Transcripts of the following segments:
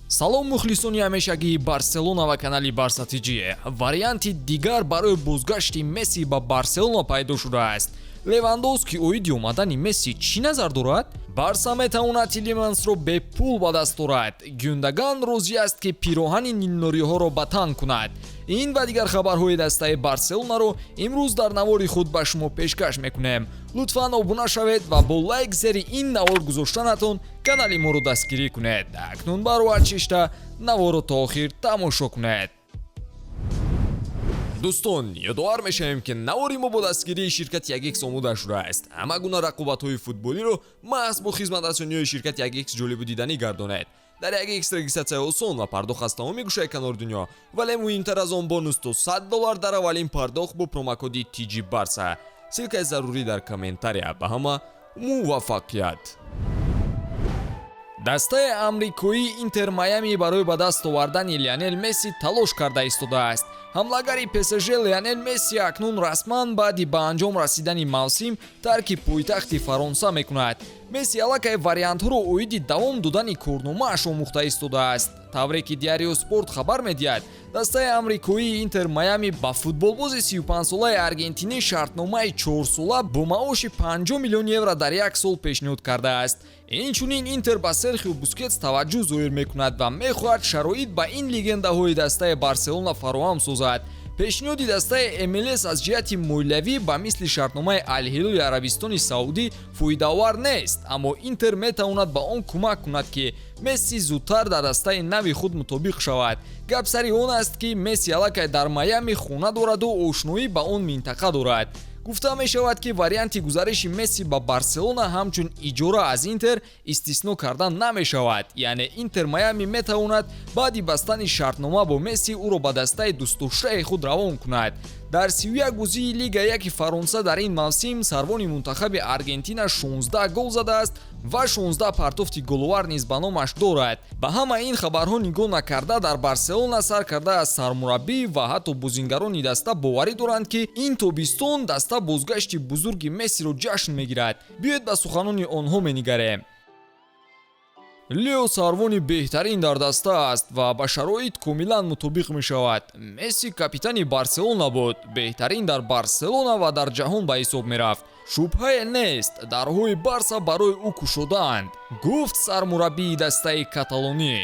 Салом, мухлисони ҳамешагии Барселона ва канали Барса ТЖ. Варианти дигар барои бозгашти Месси ба Барселона пайдо шудааст. Левандовски оиди омадани Месси чӣ назар дорад? Барса метавонад Тилемансро бепул ба даст орад. Гюндаган розӣ аст, ки пироҳани нилнориҳоро ба тан кунад. Ин ва дигар хабарҳои дастаи Барселонаро имрӯз дар навори худ ба шумо пешкаш мекунем. Лутфан обуна шавед ва бо лайк зери ин навор гузоштанатон канали моро дастгирӣ кунед. Акнун баровард шишта, наворро то охир тамошо кунед. Дӯстон, ёдовар мешавем, ки навори мо бо дастгирии ширкати 1X омода шудааст. Ҳама гуна рақобатҳои футболиро маҳз бо хизматрасониҳои ширкати 1X ҷолибу диданӣ гардонед. Дар 1X регистратсияи осон ва пардохт аз тамоми гӯшаи канори дунё, вале муҳимтар аз он, бонус то 100 доллар дар аввалин пардохт бо промокоди TG Барса. Ссылкаи зарурӣ дар комментария. Ба ҳама муваффақият! Дастаи амрикоӣ Интер Майами барои ба даст овардани Лионел Месси талош карда истодааст. Ҳамлагари ПСЖ Лионел Месси акнун расман баъди ба анҷом расидани мавсим тарки пойтахти Фаронса мекунад. Месси аллакай вариантҳоро оиди давом додани корномааш омӯхта истодааст. Тавре ки Диарио Спорт хабар медиҳад, дастаи амрикоии Интер Майами ба футболбози 35-солаи аргентинӣ шартномаи чорсола бо маоши 50 миллион евро дар як сол пешниҳод кардааст. Инчунин Интер ба Серхио Бускетс таваҷҷӯҳ зоҳир мекунад ва мехоҳад шароит ба ин легендаҳои дастаи Барселона фароҳам созад. Пешниҳоди дастаи МЛС аз ҷиҳати молиявӣ ба мисли шартномаи Алҳилоли Арабистони Саудӣ фоидаовар нест, аммо Интер метавонад ба он кӯмак кунад, ки Месси зудтар дар дастаи нави худ мутобиқ шавад. Гап сари он аст, ки Месси аллакай дар Майами хона дораду ошноӣ ба он минтақа дорад. Гуфта мешавад, ки варианти гузариши Месси ба Барселона ҳамчун иҷора аз Интер истисно карда намешавад, яъне Интер Майами метавонад баъди бастани шартнома бо Месси ӯро ба дастаи дӯстдоштаи худ равон кунад. Дар 31 бозии Лига 1 Фаронса дар ин мавсим сарвони мунтахаби Аргентина 16 гол задааст ва 16 партофти головар низ ба номаш дорад. Ба ҳама ин хабарҳо нигоҳ накарда, дар Барселона сар карда аз сармураббӣ ва ҳатто бозингарони даста боварӣ доранд, ки ин тобистон даста бозгашти бузурги Мессиро ҷашн мегирад. Биёед, ба суханони онҳо менигарем. Лео сарвони беҳтарин дар даста аст ва ба шароит комилан мутобиқ мешавад. Месси капитани Барселона буд, беҳтарин дар Барселона ва дар ҷаҳон ба ҳисоб мерафт. Шубҳае нест, дарҳои Барса барои ӯ кушодаанд, гуфт сармураббии дастаи каталонӣ.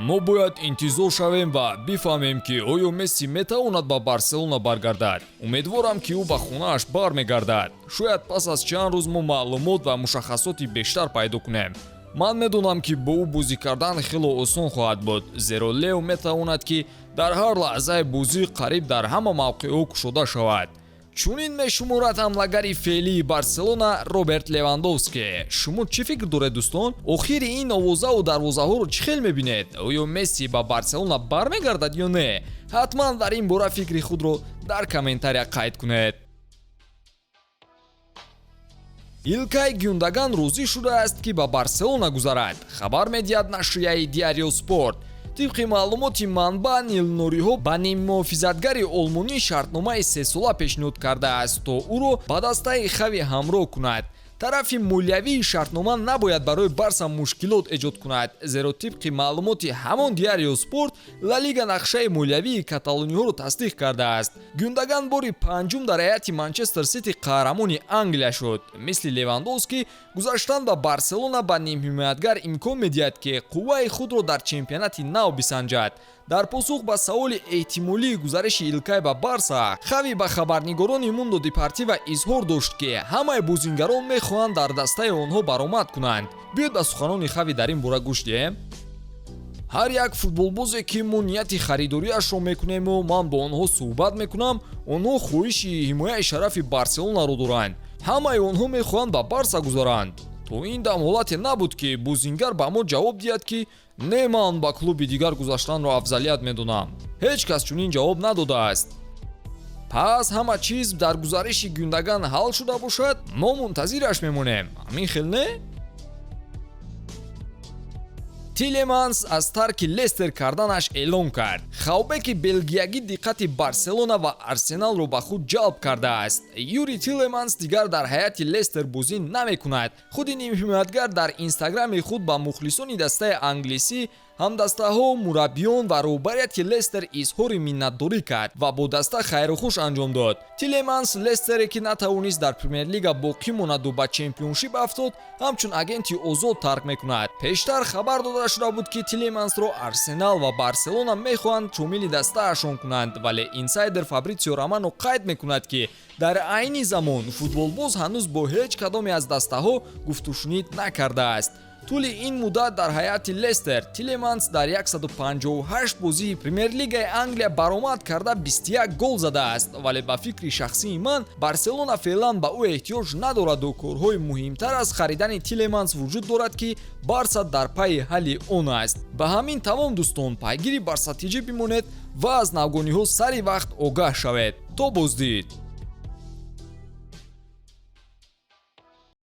Мо бояд интизор шавем ва бифаҳмем, ки оё Месси метавонад ба Барселона баргардад. Умедворам, ки ӯ ба хонааш бармегардад. Шояд пас аз чанд рӯз мо маълумот ва мушаххасоти бештар пайдо кунем. Ман медонам, ки бо ӯ бозӣ кардан хело осон хоҳад буд, зеро Лео метавонад, ки дар ҳар лаҳзаи бозӣ қариб дар ҳама мавқеъҳо кушода шавад. Чунин мешуморад ҳамлагари феълии Барселона Роберт Левандовски. Шумо чӣ фикр доред, дӯстон? Охири ин овозаву дарвозаҳоро чӣ хел мебинед? Оё Месси ба Барселона бармегардад ё не? Ҳатман дар ин бора фикри худро дар комментария қайд кунед. Илкай Гюндаган розӣ шудааст, ки ба Барселона гузарад, хабар медиҳад нашрияи Диарио Спорт. Тибқи маълумоти манбаъ, нилнориҳо ба ниммуҳофизатгари олмонӣ шартномаи сесола пешниҳод кардааст, то ӯро ба дастаи Хави ҳамроҳ кунад. Тарафи молиявии шартнома набояд барои Барса мушкилот эҷод кунад, зеро тибқи маълумоти ҳамон Диарио Спорт, Ла Лига нақшаи молиявии каталониҳоро тасдиқ кардааст. Гюндаган бори панҷум дар ҳайати Манчестер Сити қаҳрамони Англия шуд. Мисли Левандовски, гузаштан ба Барселона ба нимҳимоятгар имкон медиҳад, ки қувваи худро дар чемпионати нав бисанҷад. Дар посух ба саволи эҳтимолии гузариши Илкай ба Барса, Хави ба хабарнигорони Мундо Депортиво изҳор дошт, ки ҳамаи бозингарон мехоҳанд дар дастаи онҳо баромад кунанд. Биёед, ба суханони Хави дар ин бора гӯш диҳем. Ҳар як футболбозе, ки мо нияти харидориашро мекунему ман бо онҳо суҳбат мекунам, онҳо хоҳиши ҳимояи шарафи Барселонаро доранд. Ҳамаи онҳо мехоҳанд ба Барса гузаранд. То ин дам ҳолате набуд, ки бозингар ба мо ҷавоб диҳад, ки не, ман ба клуби дигар гузаштанро афзалият медонам. Ҳеҷ кас чунин ҷавоб надодааст. Пас ҳама чиз дар гузариши Гюндаган ҳал шуда бошад, мо мунтазираш мемонем. Ҳамин хел, не? Тилеманс аз тарки Лестер карданаш эълон кард. Хавбеки белгиягӣ диққати Барселона ва Арсеналро ба худ ҷалб кардааст. Юри Тилеманс дигар дар ҳайати Лестер бозӣ намекунад. Худи нимҳимоятгар дар Инстаграми худ ба мухлисони дастаи англисӣ, ҳамдастаҳо, мураббиён ва роҳбарияти Лестер изҳори миннатдорӣ кард ва бо даста хайрухуш анҷом дод. Тилеманс Лестере, ки натавонист дар Премер-лига боқӣ монаду ба Чемпионшип афтод, ҳамчун агенти озод тарк мекунад. Пештар хабар дода шуда буд, ки Тилемансро Арсенал ва Барселона мехоҳанд шомили дастаашон кунанд, вале инсайдер Фабритсио Романо қайд мекунад, ки дар айни замон футболбоз ҳанӯз бо ҳеҷ кадоме аз дастаҳо гуфтушунид накардааст. Тӯли ин муддат дар ҳайати Лестер Тилеманс дар 158 бозии Премер-лигаи Англия баромад карда, 21 гол задааст. Вале, ба фикри шахсии ман, Барселона феълан ба ӯ эҳтиёҷ надораду корҳои муҳимтар аз харидани Тилеманс вуҷуд дорад, ки Барса дар пайи ҳалли он аст. Ба ҳамин тамом, дӯстон. Пайгири Барса ТЖ бимонед ва аз навгониҳо сари вақт огаҳ шавед. То боздид.